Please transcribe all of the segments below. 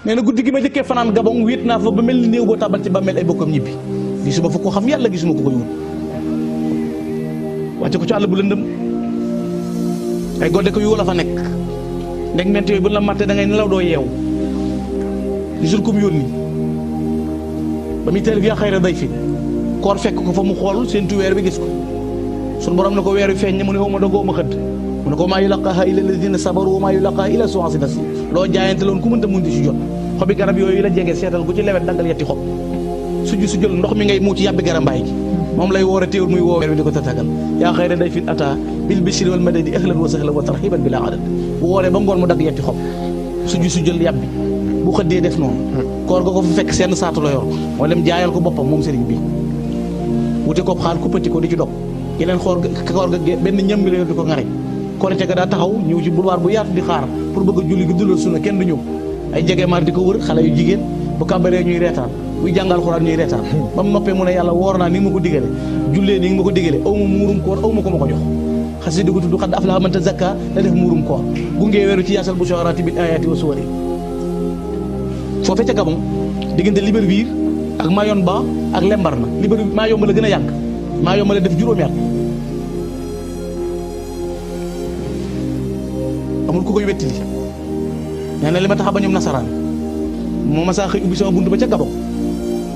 nee na guddi gi ma jëkkee fanaan Gabon wéet naa fa ba mel ni néew boo tabal ci bàmmeel ay bokkam ñibbi gisuma fa ko xam yàlla gisuma ko koy wut wàcce ko ci àll bu lëndëm ay godde ko yu la fa nekk ndeg ment yooyu bu la mattee da ngay nelaw doo yeew gisul kum yónni ba muy teel bi yaa xayra day fi koor fekk ko fa mu xool seentu weer bi gis ko sun borom ne ko weer wi feeñ ne mu ne xaw ma dogoo ma xëdd mu ne ko maa yulaqaaha illa alladina sabaru wa maa yulaqaaha illa zu azim nasiir loo jaayante loon ku mënta mun di si jot xobi garab yooyu la jege seetal ku ci lewet dangal yetti xob su jël ndox mi ngay muuc yàbbi garambaay gi moom lay woor a téewul muy woo weer wi di ko tatagal yaa xayra day fin ata bil bishri wal madadi ahlan wa sahlan wa tarhiban bila adad bu wooree ba ngoon mu dagg yetti xob su jël yàbbi bu xëddee def noonu koor ga ko fa fekk seen saatu la yor moo dem jaayal ko boppam moom sëriñ bi wute ko xaal kuppati ko di ci dog yeneen koor ga benn ñam mi la yor di ko ŋare korite ga daa taxaw ñëw ci boulevard bu yaatu di xaar pour bëgg a julli gi dundal sunna kenn du ñëw ay jege maar di ko wër xale yu jigéen bu kàmbaree ñuy reetaan buy jàngal xuraan ñuy reetaan ba mu noppee mu ne yàlla woor naa ni nga ma ko digale jullee ni nga ma ko digale aw ma muurum koor aw ma ko ma ko jox xasi di ko tudd xad aflaha man tazakka da def muurum koor gungee weeru ci yaasal busharati bil ayati wa suwari foofee ca Gabon diggante Libreville ak Mayomba ak Lembarna Libreville Mayomba la gën a yàgg Mayomba la def juróomi at amul ku koy wettili nee na li ma tax a ba ñoom nasaraan moo ma saa xëy ubbi sama bunt ba ca Gabon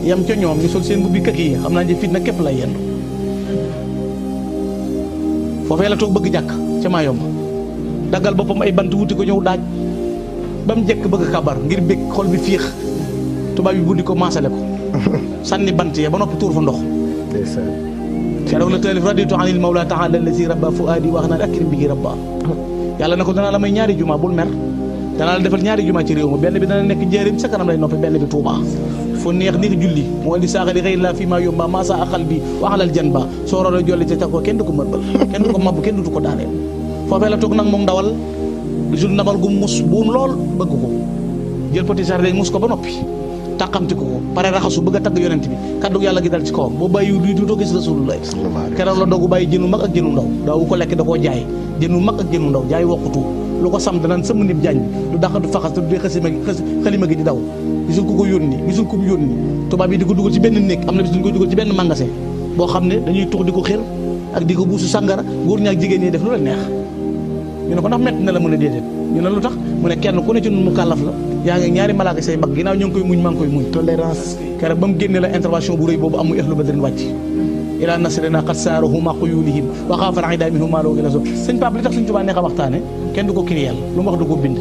yam ca ñoom ñu sol seen mbubbi kak yi xam naa ne fitna képp lay yendu foofee la toog bëgg jàkk ca Mayomba daggal boppam ay bant wuti ko ñëw daaj ba mu jekk bëgg kabar ngir bég xol bi fiix tubaab yi buddi ko maasale ko sànni bant ya ba noppi tuur fa ndox keroog la taalif raditu anil mawla taala allazi rabba fuadi wax naa akrim bihi rabba yàlla na ko danaa la may ñaari juma bul mer danaa la defal ñaari juma ci réew ma benn bi dana nekk njëriñ sa kanam lay noppi benn bi Tuuba fu neex nit julli moo di saaxali xëy la fi ma yomba maa saa axal bi waxalal jan ba soo rora jolli ca ko kenn du ko mërbal kenn du ko mabb kenn du ko daaneel foofee la toog nag moom ndawal gisul ndamal gu mus buun lool bëgg ko jël petit jardin mus ko ba noppi tàqamti ko pare raxasu bëgg a tagg yonent bi kaddu yàlla gi dal ci kawam boo bàyyi du doo gis rasulullah keroog la dogu bàyyi jënu mag ak jënu ndaw daawu ko lekk da koo jaay jënu mag ak jënu ndaw jaay wokkutu lu ko sam danaan sëmm nib jaañ du dàq du faxas te du dee xalima gi di daw gisul ku ko yónni gisul ku mu yónni tubaab yi di ko dugal ci benn néeg am na bis duñ ko dugal ci benn magasin boo xam ne dañuy tux di ko xër ak di ko buusu sàngara góor ñaak jigéen ñi def lu la neex ñu ne ko ndax métti na la mën a déedéet ñu ne lu tax mu ne kenn ku ne ci nun mu kàllaf la yaa ngi ñaari malaaka say mbagg ginnaaw ñu ngi koy muñ maa ngi koy muñ tolérance keroog ba mu génne la intervention bu rëy boobu amu ahlu badrin wàcc ila nasrina qad saarahu ma quyulihim wa xaafal ida minhum maa loo ila so sëñ Pape li tax suñ Tuubaa neex a waxtaane kenn du ko kiriyeel lu mu wax du ko bind